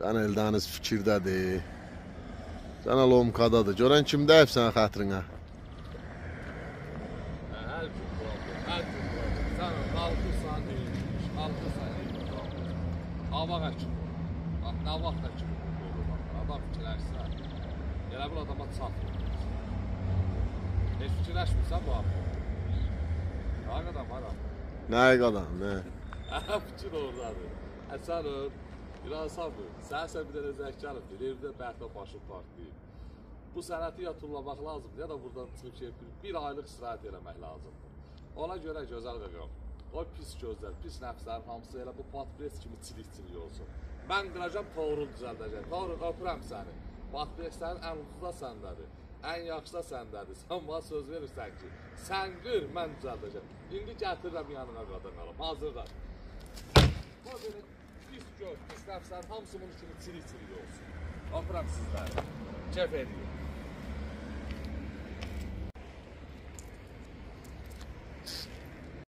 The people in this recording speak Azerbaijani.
Can Eldəniz fikirdədir. Can lomkadadır. Görən kim dəyib sənin xətrinə? Hər gün problem, hər gün problem. Sən qalxırsan elmiş, qalxırsan elmiş. Avaq əkim olur. Bax, nə vaxt əkim olur, adam fikirləşsə, elə bir adama çatmır. Heç fikirləşmirsən bu haqda. Nə qədər var amma? Nəyə qədər, nə? Fikir oradadır. Sən İnansan mı? Sənsə bir dənə zəng gəlibdir, evdə bərtə başı partlayıb. Bu sənəti ya tullamaq lazımdır, ya da buradan çıxıb şey, bir aylıq istirahət eləmək lazımdır. Ona görə gözəl qaqam, o pis gözlər, pis nəfslərin hamısı elə bu patpres kimi çilik-çilik olsun. Mən qıracam, Toğrul düzəldəcək. Toğrul, öpürəm səni. Patpreslərin ən ucuzu da səndədir, ən yaxşı da səndədir. Sən bana söz verirsən ki, sən qır, mən düzəldəcəm. İndi gətirirəm yanına qadın alım, hazırlar. O belə pis göz, pis nəfslərin hamısı bunun kimi çilik-çilik olsun. Öpürəm sizləri. Kef edin.